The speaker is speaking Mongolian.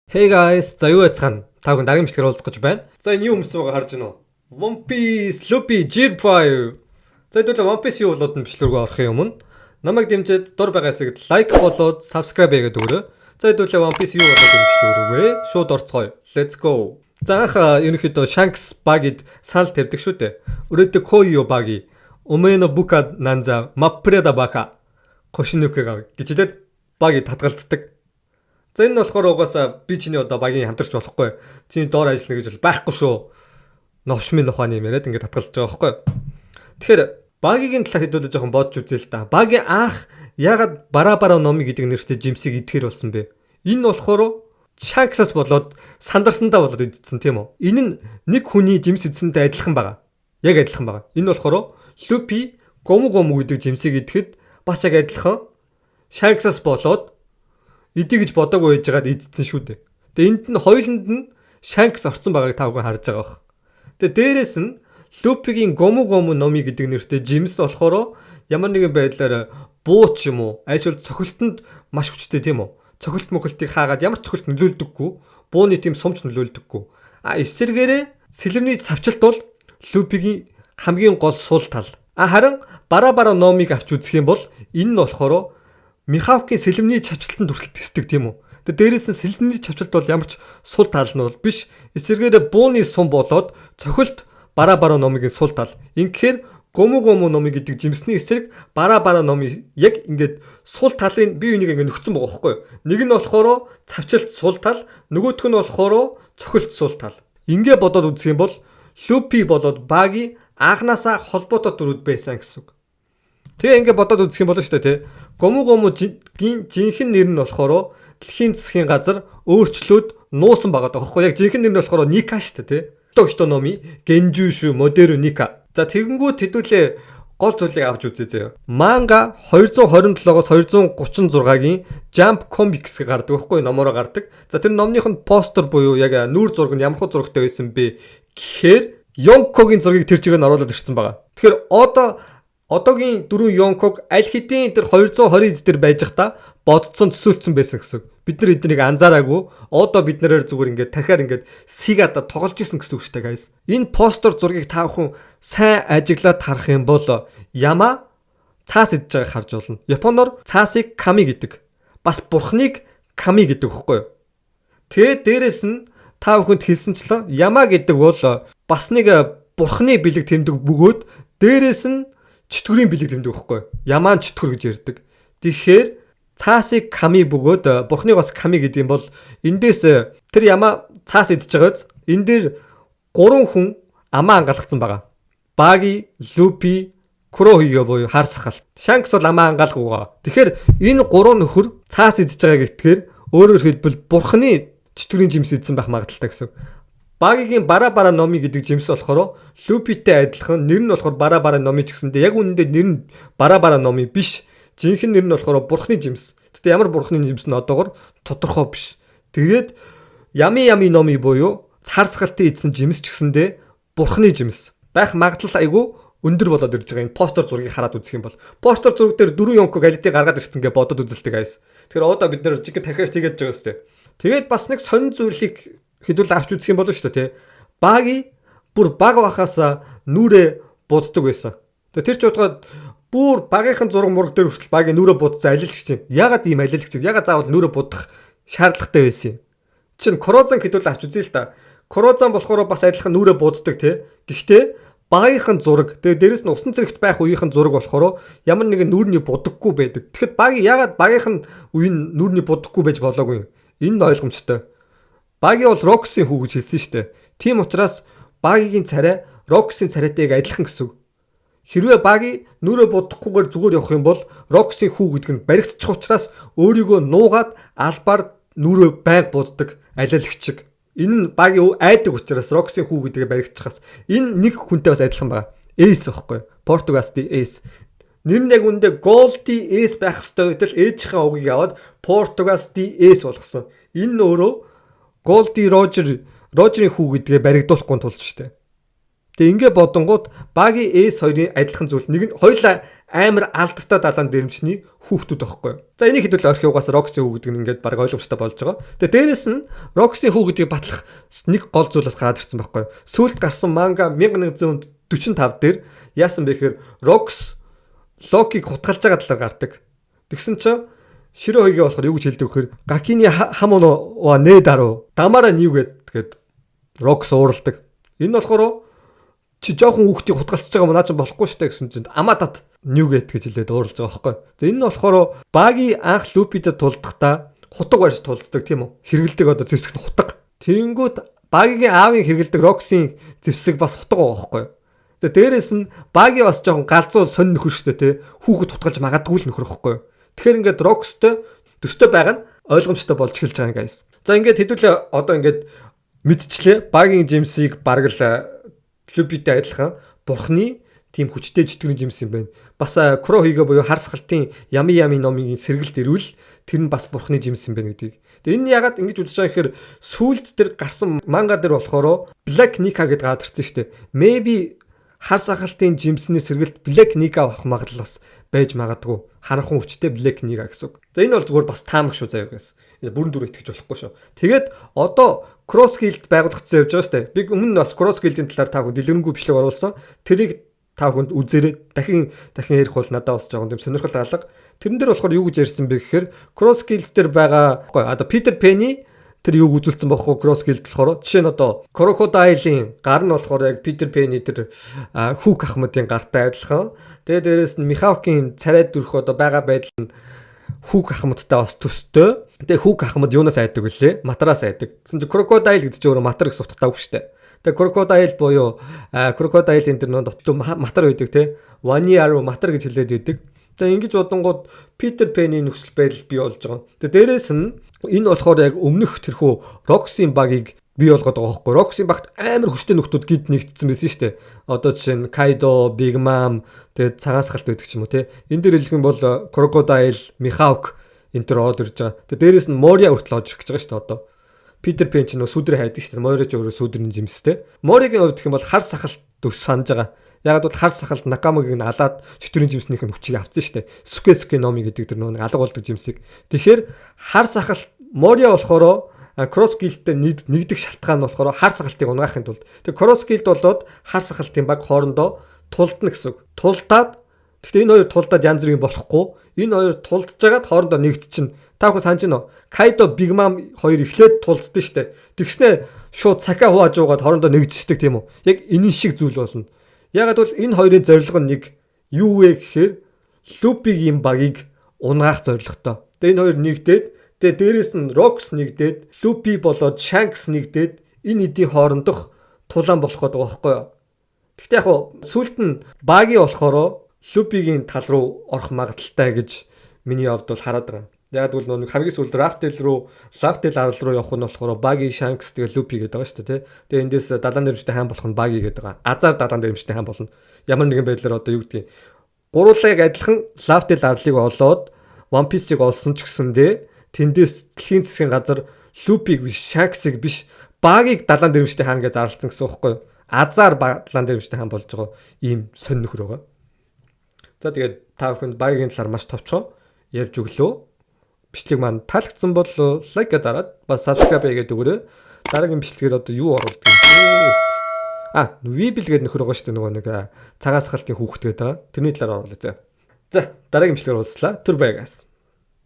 Hey guys, за юу яцгаана? Та бүхэн дараагийн бичлэгээр уулзах гэж байна. За, энэ юу өмсөн байгаа харж байна уу? One Piece Luffy Gear 5. За, хэдүүлээ One Piece юу болоод нь бичлэг рүү орохын өмнө намайг дэмжиж дур байгаа хэсэгт like болоод subscribe хийгээд өгөөрэй. За, хэдүүлээ One Piece юу болоод энэ бичлэг рүүгээ шууд орцгоё. Let's go. За, анх ерөнхийдөө Shanks Buggy-д санал тавьдаг шүү дээ. 売れてこいよバギー. おめえの部下なんざ真っ平だバカ. 腰抜けが гэж хэлээд Buggy татгалздаг. За, энэ нь болохоор угаасаа би чиний одоо багийн хамтрагч болохгүй. Чиний доор ажиллана гэж бол байхгүй шүү. Новшмын ухааны юм яриад ингээд татгалзаж байгаа байхгүй. Тэгэхээр Багигийн талаар хэдүүлээ жоохон бодж үзье л да. Баги анх яагаад バラバラの実 гэдэг нэртэй жимсийг идэхээр болсон бэ? Энэ нь болохоор Шанксаас болоод сандарсандаа болоод идсэн, тийм үү? Энэ нь нэг хүний жимс идсэнтэй адилхан байгаа. Яг адилхан байгаа. Энэ болохоор Лупи ゴムゴム гэдэг жимсийг идэхэд бас яг адилхан Шанксаас болоод идэ гэж бодоогүй байжгаад идсэн шүү дээ. Тэгээ энд нь хоёуланд нь Шанкс орсон байгааг та бүхэн харж байгаа бах. Тэгээ дээрэс нь Лупигийн ゴムゴムの実 гэдэг нэртэй жимс болохоор ямар нэгэн байдлаар буу ч юм уу альшвал цохилтонд маш хүчтэй, тийм үү? Цохилт мөхөлтийг хаагаад ямар ч цохилт нөлөөлдөггүй. Бууны тийм сумч нөлөөлдөггүй. А эсэргээрээ сэлэмний цавчилт бол Лупигийн хамгийн гол сул тал. А харин バラバラの実-ыг авч үзэх юм бол энэ нь болохоор Михавкийн сэлэмний чавчлалтанд хүртэл төсдөг, тийм үү? Тэгээ дээрэс нь сэлэмний чавчлалт бол ямар ч сул тал нь бол биш. Эсэргээрээ бууны сум болоод цохилт バラバラの実-ийн сул тал. Ингэхээр ゴムゴムの実 гэдэг жимсний эсрэг バラバラの実 яг ингээд сул талын бие биенийг ингээд нөхцөн байгаа байхгүй юу? Нэг нь болохоор цавчилт сул тал, нөгөөх нь болохоор цохилт сул тал. Ингээ бодоод үзэх юм бол Лупи болоод Баги анханасаа холбоотой дүрүүд байсан гэсэн үг. Тэгээ ингээ бодоод үзэх юм бол шүү дээ, тий. ゴムゴム-гийн жинхэнэ нэр нь болохоор дэлхийн засгийн газар өөрчлөөд нуусан байгаа даа байхгүй яг жинхэнэ нэр нь болохоор Ника шүү дээ, тий. ヒトヒトの実幻獣種モデルニカ. За, тэгэнгүүт хэдүүлээ гол зүйлийг авч үзье заяа. Манга 227-оос 236-гийн Jump Comics гэ гардаг байхгүй, номороо гардаг. За, тэр номных нь постэр буюу яг нүүр зураг нь ямар хөө зурагтай байсан бэ гэхээр Йонкогийн зургийг тэр чигээр нь оруулаад ирсэн байгаа. Тэгэхээр одоо одоогийн дөрвөн Йонког аль хэдийн тэр 220 дээр байж байхдаа бодцсон, төсөөлцсөн байсан гэсэн. Бид нар эднийг анзаараагүй. Одоо бид нараар зүгээр ингээд дахиад ингээд сигада тоглож исэн гэсэн үг шүү дээ, guys. Энэ постэр зургийг та бүхэн сайн ажиглаад харах юм бол Яма цаас идж байгааг харж болно. Японоор цаасыг 神 гэдэг. Бас бурхныг 神 гэдэг өгөхгүй юу? Тэгээд дээрэс нь та бүхэнд хэлсэнчлэн Яма гэдэг бол бас нэг бурхны бэлэг тэмдэг бөгөөд дээрэс нь чөтгөрийн бэлэг тэмдэг өгөхгүй. Ямаан чөтгөр гэж ярьдаг. Тэгэхээр цаасыг 神 бөгөөд бурхныг бас 神 гэдэг юм бол эндээс тэр Яма цаас идэж байгаа биз? Энэ дээр гурван хүн амаа ангаалгацсан байгаа. Баги, Лупи, Курохиго буюу хар сахал. Шанкс бол амаа ангаалгүй байгаа. Тэгэхээр энэ гурван нөхөр цаас идэж байгаа гэдгээр өөрөөр хэлбэл бурхны чөтгөрийн жимс идсэн байх магадлалтай гэсэн. Багигийн バラバラの実 гэдэг жимс болохоор Лупитэй адилхан нэр нь болохоор バラバラの実 ч гэсэндээ яг үнэндээ нэр нь バラバラの実 биш. Жинхэнэ нэр нь болохоор бурхны жимс. Гэтэ ямар бурхны жимс нь одоогор тодорхой биш. Тэгээд 闇闇の実 буюу цар сахалтын идсэн жимс ч гэсэндээ бурхны жимс байх магадлал айгүй өндөр болоод ирж байгаа энэ постэр зургийг хараад үзэх юм бол постэр зураг дээр дөрвөн Йонког алитыг гаргаад ирсэн гэж бодод үзэлтэй, guys. Тэгэхээр одоо бид нэр жиг дахиад сигээд байгаа сте. Тэгээд бас нэг сонин зүйлийг хэдүүл авч үзэх юм болов шүү дээ, тий. Баги бүр баг бахаасаа нүрээ буддаг байсан. Тэгээ тэр ч удаад бүр багийнхан зураг мураг дээр хүртэл Баги нүрээ будсан алилагч юм. Ягаад ийм алилагч? Ягаад заавал нүрээ будах шаардлагатай байсан юм? Чин Крозан хэдүүл авч үзье л та. Крозан болохоор бас адилхан нүрээ буддаг, тий. Гэхдээ багийнхан зураг, тэгээ дээрэс нь усан цэрэгт байх үеийнхэн зураг болохоор ямар нэгэн нүүрний будаггүй байдаг. Тэгэхэд Баги ягаад багийнхан үеийн нүүрний будаггүй байж болоогүй юм? Энэ нь ойлгомжтой. Баги бол Роксийн хүү гэж хэлсэн шүү дээ. Тийм учраас Багигийн царай Роксийн царайтай яг адилхан гэсэн үг. Хэрвээ Баги нүрээ будахгүйгээр зүгээр явах юм бол Роксийн хүү гэдэг нь баригдчих учраас өөрийгөө нуугаад албаар нүрээ байнга буддаг алиалагчиг. Энэ нь Баги айдаг учраас Роксийн хүү гэдгээ баригдчихаас энэ нэг хүнтэй бас адилхан байгаа. Эйс байхгүй. Португасты Эйс. Нэр нь яг үндэ Голди Эйс байх ёстой байтал ээжийнхээ угийг аваад Португасты Эйс болгосон. Энэ нь өөрөө Голди Рожер, Рожерийн хүү гэдгээ баригдуулахгүй тулж штэ. Тэгээ ингээ бодонгууд Баги Эйс хоёрын адилхан зүйл нэг нь хоёулаа Амар алдартай далайн дэрэмжний хүүхдүүд байхгүй. За, энийг хэдүүл орхи, угаасаа Роксын хүү гэдэг нь ингээд баг ойлгомжтой болж байгаа. Тэгээ дээрэс нь Роксын хүү гэдгийг батлах нэг гол зүйл бас гараад ирсэн байхгүй. Сүүлд гарсан манга 1145 дээр яасан бэ гэхээр Рокс Локиг хутгалж байгаа талаар гардаг. Тэгсэн чинь Широ Хигэ болохоор юу гэж хэлдэг вэхээр ガキに刃物はねえだろ黙れニュгээд Рокс ууралдаг. Энэ нь болохоор чи жоохон хүүхдийг хутгалцж байгаа юм наа чи болохгүй штэ гэсэн чинь амаа тат нюгэт гэж хэлээд ууралж байгаа байхгүй. За, энэ нь болохоор Баги анх Лупидэд тулдахдаа хутга барьж тулддаг, тийм үү? Хэрэгэлдэг одоо зэвсэг нь хутга. Тэнгүүд Багигийн аавын хэрэгэлдэг Роксийн зэвсэг бас хутга байгаа байхгүй. Тэгээ дээрэс нь Баги бас жоохон галзуу сонь нөхөр штэ, тий. Хүүхэд хутгалж магадгүй л нөхөр байхгүй. Тэгэхээр ингээд Рокстой төстэй байгаа нь ойлгомжтой болж эхэлж байгаа юм, guys. За, ингээд хэдүүлээ одоо ингээд мэдчлээ. Багийн жимсийг бараг л Лупитэй адилхан бурхны тийм хүчтэй чөтгөрийн жимс юм байна. Бас Куро Хигэ буюу хар сахалтын Ями Ями номын сэргэлт ирвэл тэр нь бас бурхны жимс юм байна гэдгийг. Тэгээ энэ ягаад ингэж үзэж байгаа гэхээр сүүлд тэр гарсан манга дээр болохоор Black Nika гэдээ гараад ирсэн шүү дээ. Maybe хар сахалтын жимсний сэргэлт Black Nika авах магадлал бас байж магадгүй. Харанхуй хүчтэй Black Nika гэсэн үг. За, энэ бол зүгээр бас таамаг шүү заяа гэсэн. Энэ бүрэн дүр итгэж болохгүй шүү. Тэгээд одоо Cross Guild байгуулагдсан явж байгаа шүү дээ. Би өмнө нь бас Cross Guild-ийн талаар та бүхэн дэлгэрэнгүй бичлэг оруулсан. Тэрийг та бүхэнд үзээрэй. Дахин дахин ярих бол надад бас жоохон тийм сонирхол алга. Тэрэн дээр болохоор юу гэж ярьсан бэ гэхээр Cross Guild дээр байгаа одоо Peter Penny тэр юуг үзүүлсэн бохоо Cross Guild болохоор жишээ нь одоо Crocodile-ийн гар нь болохоор яг Peter Penny тэр Хүүк Ахмадын гартай адилхан. Тэгээ дээрэс нь Михаукийн царай дүрх одоо байгаа байдал нь Хүүк Ахмадтай бас төстэй. Тэгээ Хүүк Ахмад юунаас айдаг вүлээ? Матраас айдаг. Тэгсэн чинь Crocodile гэдэг чинь өөрөө матар гэсэн утгатай үг шүү дээ. Тэгээ Crocodile буюу Crocodile-ийн тэр нөө дотор матар байдаг те. Ваниару матар гэж хэлээд байдаг. Тэгээ ингэж бодонгууд Peter Pan-ийн нөхцөл байдал бий болж байгаа. Тэгээ дээрэс нь энэ болохоор яг өмнөх тэрхүү Roxy-ийн багийг бий болгоод байгаа хөөхгүй. Roxy-ийн багт амар хүчтэй нөхдүүд гид нэгдсэн байсан шүү дээ. Одоо жишээ нь Kaido, Big Mom, тэгээд цагаан сахалт байдаг ч юм уу те. Энэ дээр хэлэх юм бол Crocodile, Mihawk энэ төр ороод ирж байгаа. Тэгээ дээрэс нь Moria хүртэл орж ирэх гэж байгаа шүү дээ одоо. Peter Pan ч нөө сүдрээ хайдаг шүү дээ. Moria ч өөрөө сүдрийн жимстэй. Moriагийн хувьд гэх юм бол хар сахалт төс санаж байгаа. Яг бол хар сахалт Накамагийг нь алаад чөтгөрийн жимснийх нь хүчийг авсан шүү дээ. Суке Суке Номи гэдэг тэр нөө алга болдог жимсийг. Тэгэхээр хар сахалт Мория болохоор Cross Guild-тэй нэгдэх шалтгаан нь болохоор хар сахалтыг унгаахын тулд. Тэгээ Cross Guild болоод хар сахалтын баг хоорондоо тулдна гэсэн үг. Тулдаад, гэхдээ энэ хоёр тулдаад янз бүрийн болохгүй. Энэ хоёр тулдж байгаад хоорондоо нэгдчихнэ. Та бүхэн санаж байна уу? Кайдо, Big Mom хоёр эхлээд тулдсан шүү дээ. Тэгснээ шууд сака хувааж уугаад хоорондоо нэгдчихдэг, тийм үү? Яг энэ шиг зүйл болно. Ягаад бол энэ хоёрын зорилго нь нэг юу вэ гэхээр Лупигийн багийг унгаах зорилготой. Тэгээ энэ хоёр нэгдээд, тэгээ дээрэс нь Rocks нэгдээд, Лупи болоод Shanks нэгдээд энэ эдийн хоорондох тулаан болох гэдэг байгаа байхгүй юу? Гэхдээ яг хуу сүүлд нь Баги болохоор Лупигийн тал руу орох магадлалтай гэж миний хувьд бол хараад байгаа. Яг бол нэг хамгийн сүүлд Рафтел руу, Лафтел арал руу явах нь болохоор Баги, Shanks, тэгээ Лупи гэдэг байгаа шүү дээ, тий. Тэгээ эндээс далайн дэрэмжтэй хаан болох нь Баги гэдэг байгаа. Азар далайн дэрэмжтэй хаан болно. Ямар нэгэн байдлаар одоо юу гэдгийг гуруулаа яг адилхан Лафтел арлыг олоод One Piece-ийг олсон ч гэсэндээ тэндээс дэлхийн засгийн газар Лупиг биш, Shanks-ыг биш, Багийг далайн дэрэмжтэй хаан гэж зарлцсан гэсэн үг байхгүй юу? Азар далайн дэрэмжтэй хаан болж байгаа ийм сонь нөхөр байгаа. За, тэгээд та бүхэнд Багигийн талаар маш товчхон ярьж өглөө. Бичлэг маань таалагдсан бол like дараад бас subscribe хийгээд өгөөрэй. Дараагийн бичлэгээр одоо юу оруулдаг юм бэ? А, Weevil гэдэг нөхөр байгаа шүү дээ, нөгөө нэг цагаан сахалтын хүүхэд гэдэг байгаа. Тэрний талаар оруулъя. За, дараагийн бичлэгээр уулзлаа. Түр баягаас.